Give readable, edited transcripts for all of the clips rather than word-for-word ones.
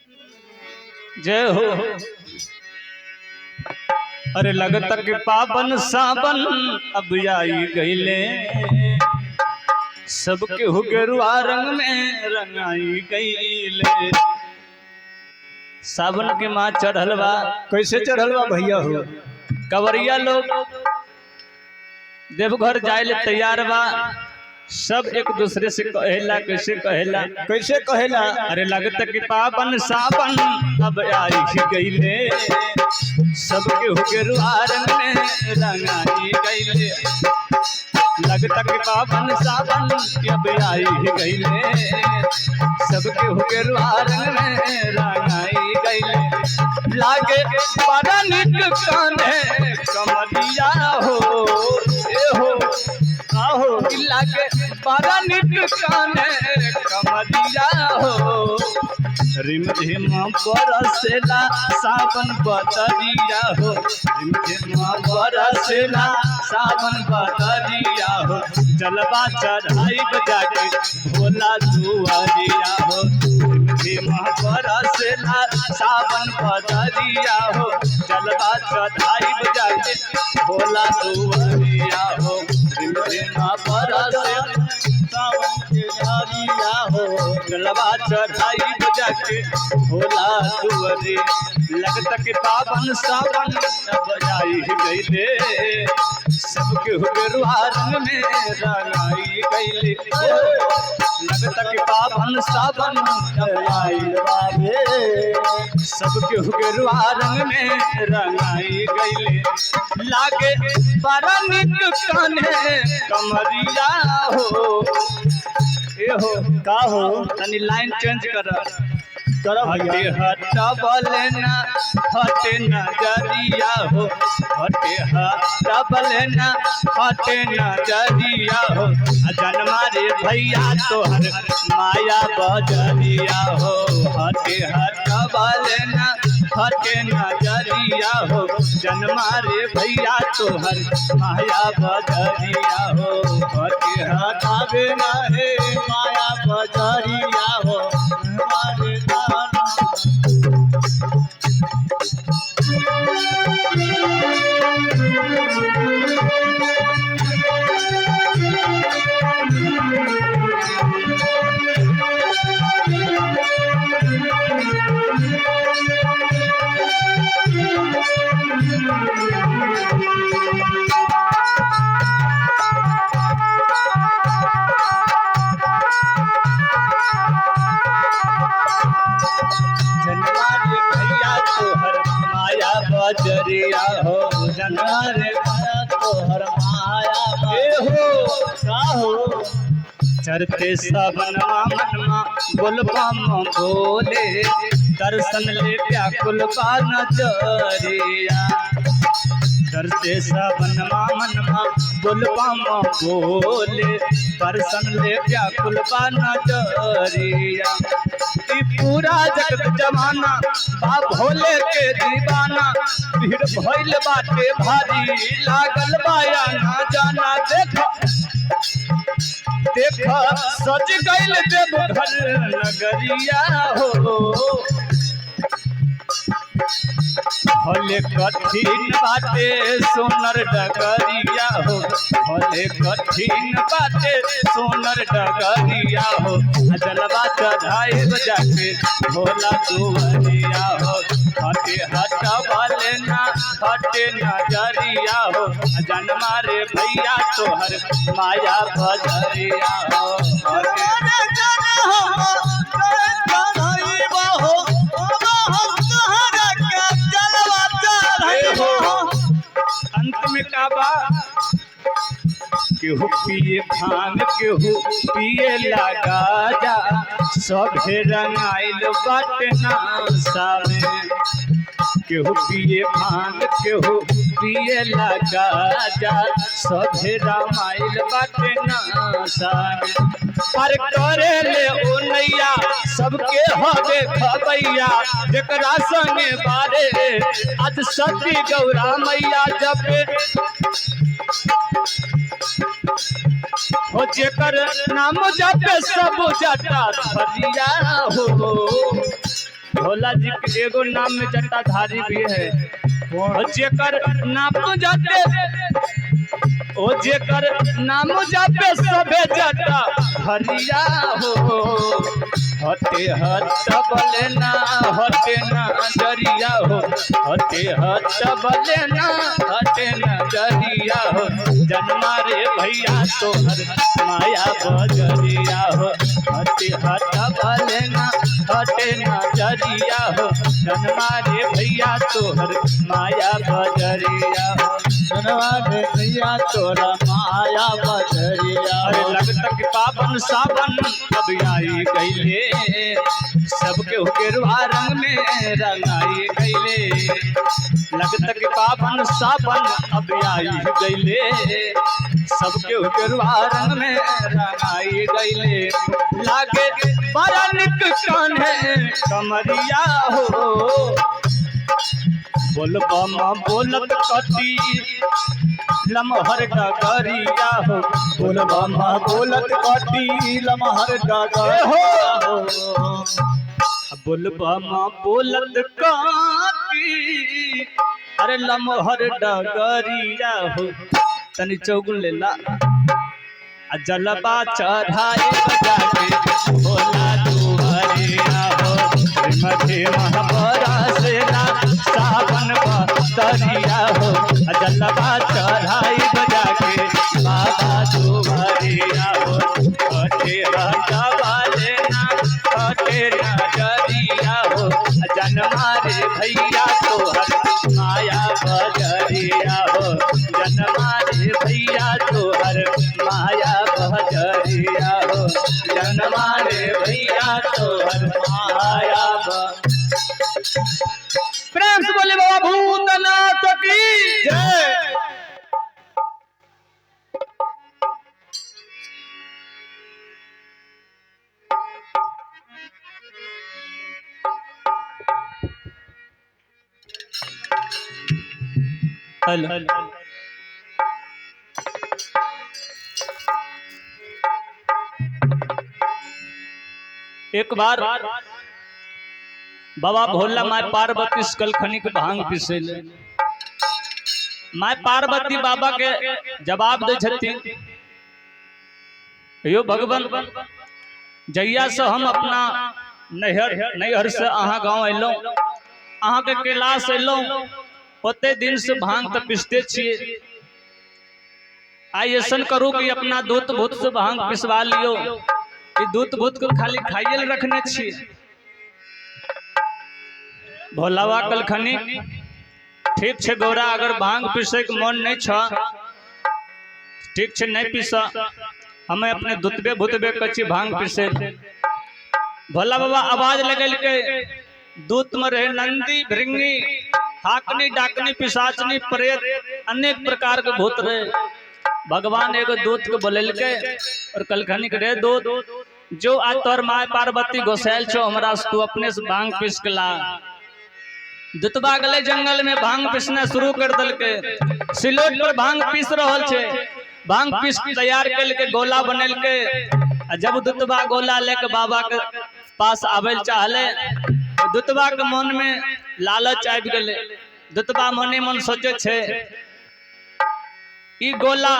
जय हो। अरे लगत कि पावन सावन अब आई गईले, सबके हो गेरुआ रंग में रंगाई गईले। सावन के माँ चढ़ल बा। कैसे चढ़ल बा भैया हो? कवरिया लोग देवघर जाए ले तैयार बा। सब एक दूसरे से कहेला, कैसे कहेला? कैसे कहेला? अरे लगत कि पावन सावन अब आई गईले, सबके हो गेरुआ रंग में रंगाई गईले। लगत कि पावन सावन अब आई गईले, सबके हो गेरुआ रंग में रंगाई गईले। लागे बड़ा निक कान्हे कमरिया हो, ए हो आहो लागे बड़ा निक कान्हे कमरिया हो। रिम झिम बरसेला सावन बदरिया हो, रिम झिम बरसेला सावन बदरिया हो। जलवा चढ़ाई बजा के भोला दुआरिया हो, रिम झिम बरसेला सावन बदरिया हो। जलवा चढ़ाई बजा के भोला दुआरिया हो, रिम झिम बरसेला सावन के झरिया हो। जलवा चढ़ाई बजा के भोला दुआरे। लगत कि पावन सावन अब आई गईले, सबके हो गेरुआ रंग में रंगाई गईले। लगत कि पावन सावन अब आई बाबे सबके हो गेरुआ रंग में रंगाई गईले। लागे बड़ा निक कान्हे कमरिया हो, ए हो का हो? तनी लाइन चेंज कर। कर हटे भैया। हटबल ना हटे नजरिया हो, हटे हटबल ना हटे नजरिया हो। जनमा रे भैया तोहर माया बजरिया हो, हटे हटबल ना हटे नजरिया हो। जनमा रे भैया तोहर माया बजरिया हो, हटे हट हटावे ना हे माया बजरिया हो, हमारे दाना। जनमा रे भैया तोहर माया बजरिया हो, जनमा रे माया तोहर माया ए हो का हो? चढ़ते सावनमा मनमा बोलबम बोले, दर्शन ले व्याकुल बा नजरिया। चढ़ते सावनमा मनमा बोलबम बोले, दर्शन ले व्याकुल बा नजरिया। ई पूरा जगत जमाना बा भोले के दीवाना, भीड़ भइल बाटे भारी लागल बाया ना जाना। देख देख सज गइल देवघर नगरिया हो। भले कठिन बाटे सोनर डगरिया हो, भले कठिन बाटे सोनर डगरिया हो। जलवा चढ़ाए बजा के भोला दुआरिया हो, हटे हटबल ना हटे नजरिया हो। जनमा रे भैया तोहर माया बजरिया हो, हटे अरे जन हम चढ़ाइबा हो, बाबा हम तोहरा के जलवा चढ़ाइबा हो। अंत में का बा? केहू पिए भांग केहू पिए लगा जा, सभे रंगाइल बाटे नासा में। केहू पिए भांग केहू पिए लगा जा, सभे रंगाइल बाटे नासा में। पर करे ले ओ नैया सबके हवे खबैया, जेकरा संगे बारे आज सती गौरा मैया जपे हो, जेकर नाम जपे सब जटा धरिया हो। भोला जी के एगो नाम में जटाधारी भी है। और जेकर नाम जाते, ओ जेकर नाम जापे सभे जटा हरिया हो। हटे हट बले ना हटे ना जरिया हो, हटे हट बले ना हटे ना जरिया हो। जन्मा रे भैया तोहर माया बजरिया हो, हटे हट बले ना हटे ना जरिया हो। जन्मा रे भैया तोहर माया बजरिया हो, जन्मा रे भैया तोरा माया बजरिया। अरे लगता कि पावन सावन अब आई गईले, सबके गेरुआ रंग में रंगाई गईले। लगता कि पावन सावन अब आई गईले, सबके गेरुआ रंग में रंगाई गईले। लागे बड़ा निक कान्हे कमरिया हो, बोलबम बोलत कटी लमहर डगरिया हो, बोलबम बोलत कटी लमहर डगरिया हो, बोलबम बोलत कटी अरे लमहर डगरिया हो। तनी चौगुन लेला आ जलबा चढ़ाए बजा के भोला दुआरिया हो। मथे महाबरसेला सावन बदरिया हो, जलबा चढ़ाई बजा के बाबा दुआरिया हो। हटे हटवा लेना हटे ना जरिया हो, जन्मा रे भैया तोहर माया बजरिया हो, जन्मा रे भैया तोहर माया बजरिया हो, जन्मा रे भैया तोहर माया। प्रेम से बोले बाबा भूतनाथ की जय। हेलो। एक बार बाबा भोला माय पार्वती कलखनी के भांग पिसेले। माय पार्वती बाबा के जवाब दै छथिन, यो भगवान जहिया से हम अपना नैहर से अहाँ गाँव अयलहुँ, अहाँ के कैलाश अयलहुँ, ओते दिन से भांग तऽ पिसते छियै। आइ ऐसन करू कि अपना दूत भूत से भांग पिसवा लियो, कि दूत भूत के खाली खाइए लए रखने छियै। भोलावा कलखनी ठीक छै गौरा, अगर भांग पीसै के मन नहीं छ ठीक छै नहीं पीस, हमें अपने दूतबे भूतबे कच्ची भांग पीसे। भोला बाबा आवाज लगेलकै, दूत में रहे नंदी भृंगी हाकनी डाकनी पिशाचनी प्रेत अनेक प्रकार के भूत रहे। भगवान एगो दूत के बोलेलकै और कलखनी के रे दूत, जो आज तोहर my Parvati गोसाइल छो हमरा से, तू अपने से भांग पीस के ला। दुतबा गेलै जंगल में भांग पीसना शुरू कर देलकै, सिलोट पर भांग पीस रहल छै। भांग पीस के तैयार केलकै, गोला बनेलकै। आ जब दुतबा गोला लेके बाबा के पास आबै लए चाहलै, दुतबा के मन में लालच आबि गेलै। दुतबा मने मन सोचै छै, ई गोला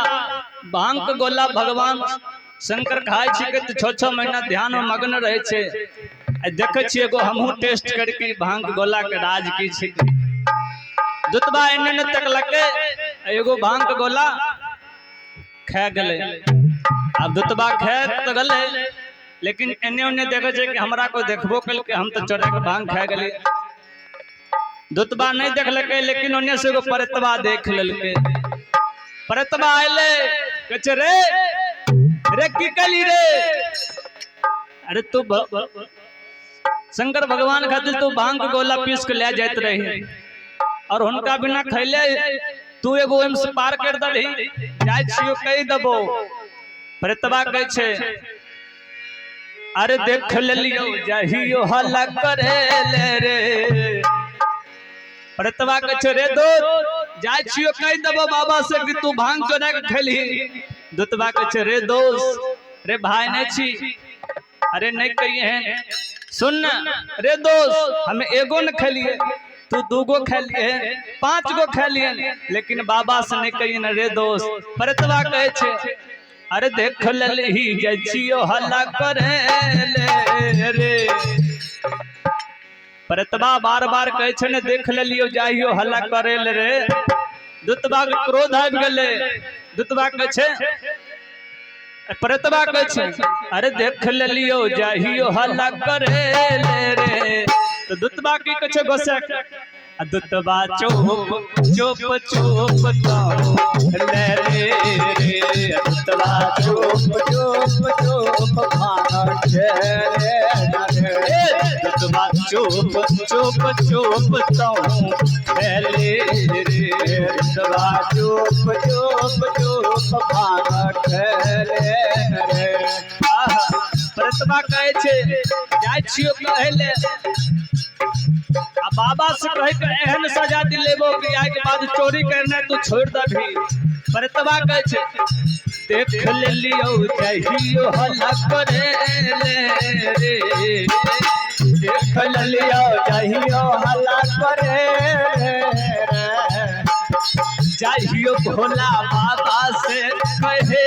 भांग के गोला भगवान शंकर खाइ छिकै तऽ 6-6 महीना ध्यान में मग्न रहै छै। आ देखै छियै एगो हमहूँ टेस्ट करके भांग के गोला के राज की छै। दुतबा एने एने तकलकै, एगो भांग के गोला खा गेलै। आब दुतबा खा तऽ गेलै, लेकिन एने ओने देखै छै कि हमरा कोइ देखबो केलकै, हम तऽ चोरा के भांग खा गेलियै। दुतबा नहीं देखलकै, लेकिन ओने से एगो प्रेतबा देख लेलकै। प्रेतबा अयलै, कहै छै रे रे की कैली रे, अरे तू शंकर भगवान खातिर तू भांग के गोला पीस के ले जाइत रही और हुनका बिना खैले तू एगो ओहिमे से पार कर दलही, जाइ छियो कहि देबो। प्रेतबा कहै छै, अरे देख लेलियो जहियो हल्ला करे ले रे। प्रेतबा कहै छै, रे दोस्त जाइ छियो कहि देबो बाबा से कि तू भांग चोरा के खैलही। दूतबा कहै छै, रे दोस्त रे भाई नहीं छी, अरे नहीं कहिए हैं, सुन न रे दोस्त, हम एगो न खेलिए, तू दूगो खेलिए, पांच गो खेलिए, लेकिन बाबा से नहीं कहिए न रे दोस्त। परतवा कहे छे, अरे देख ललही जाइ छियो हल्ला करे ले रे। परतवा बार बार कहे छे ने देख ललियो जाइयो हल्ला करे ले रे। दुतबा के क्रोध आबि गेलै। दुतबा कहे छे, परतवा कहे छे, अरे देख ललियो जाइयो हल्ला करे ले रे। तो दुतबा की कहे छे गोसा, आ दुतबा चुप चुप चुप तो ले रे रे। दुतबा चुप चुप चुप भांग खेले रे। दुतबा चुप चुप चुप तो ले रे। दुतबा चुप चुप चुप भांग खेले रे। आहा, परतवा कहे छे जाइ छियो कहे ले, आ बाबा से कहे के एहन सजा दिलेबो कि आइ के बाद चोरी करना तू छोड़ दबी। परतवा कहे छे देख लेलियो जहियो हल्ला करे ले रे। देख लेलियो जहियो हल्ला करे रे। जाहियो भोला बाबा से कहे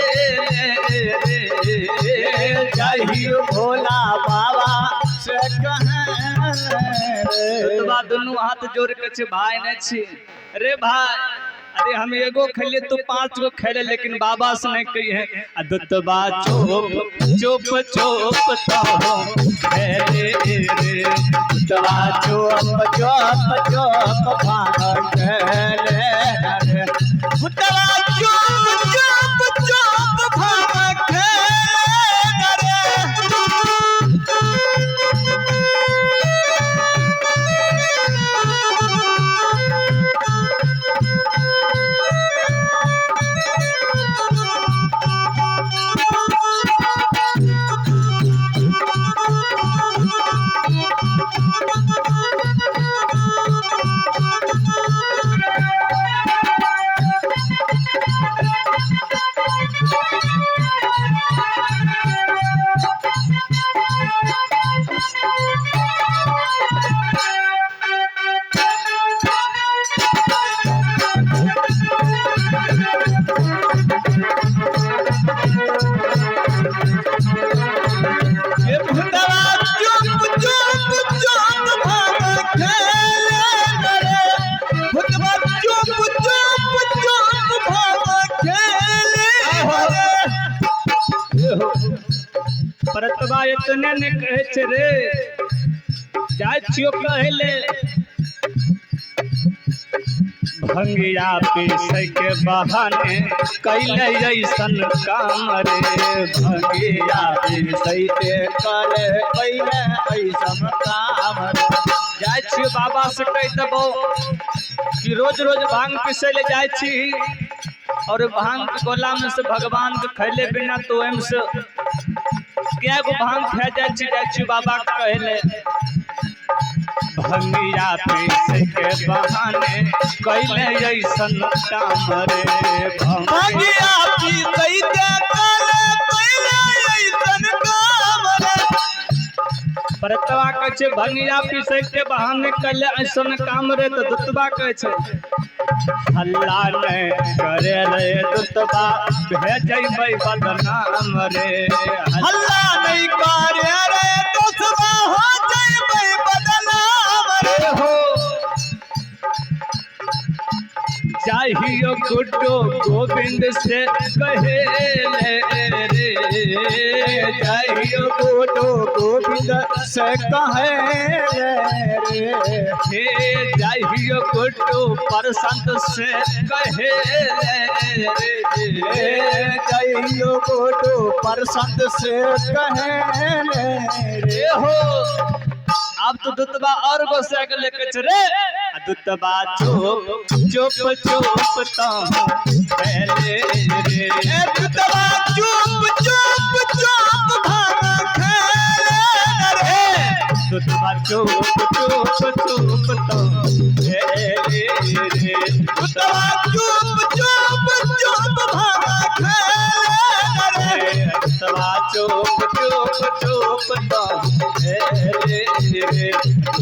ले रे। जहियो भोला बाबा से कहे रे। दुतबा दुनू हाथ जोड़ के छे, भाई नहीं छी रे भाई, अरे हम एगो खेलिए तू पांच गो खेले, लेकिन बाबा से नहीं कही है। आ दुतबा चुप चुप चुप तो खेले रे। दुतबा चुप चुप चुप भांग खेले रे। दुतबा चुप चुप चुप भांग खेले रे। भूतवा चुप चुप चुप भांग खेले रे। भूतवा चुप चुप चुप भांग खेले रे। परतवा इतने ने कहे छे रे, जाइ छियो कहे ले, भंगिया पीसै के बहाने कैले ऐसन काम रे। भंगिया पीसै के करे कैले ऐसन काम रे। जाइ छियो बाबा से कहि देबो कि रोज रोज भांग पीसै ले जाइ छी, और भांग के गोला में से भगवान के खैले बिना तो ओहिमे से कै गो भांग खा जाइ छी। जाइ छी बाबा के कहे ले, भंगिया पीसै के बहाने कैले ऐसन काम रे। भंगिया पीसै के करे कैले ऐसन काम रे। परतवा कहै छे भंगिया पीसै के बहाने कैले ऐसन काम रे। तो दुतबा कहै छे हल्ला नहीं करे रे दुतबा, भेजबै बदनाम रे। हल्ला नहीं करे रे दुतबा, हो जइबै बदनाम रे। हो चाहियो गुड्डो गोविंद से कहे ले रे। चाहियो गुड्डो गोविंद से कहे ले रे। हे चाहियो गुड्डो परसंत से कहे ले रे। चाहियो गुड्डो परसंत से कहे ले रे। हो अब तो दुतबा और गोसा के लेके चले। दुतबा चुप चुप चुप तो पहले रे। दुतबा चुप चुप चुप भाग खेले रे। दुतबा चुप चुप चुप तो पहले रे। दुतबा चुप चुप चुप भाग खेले रे। दुतबा चुप चुप चोप चोप ता रे रे।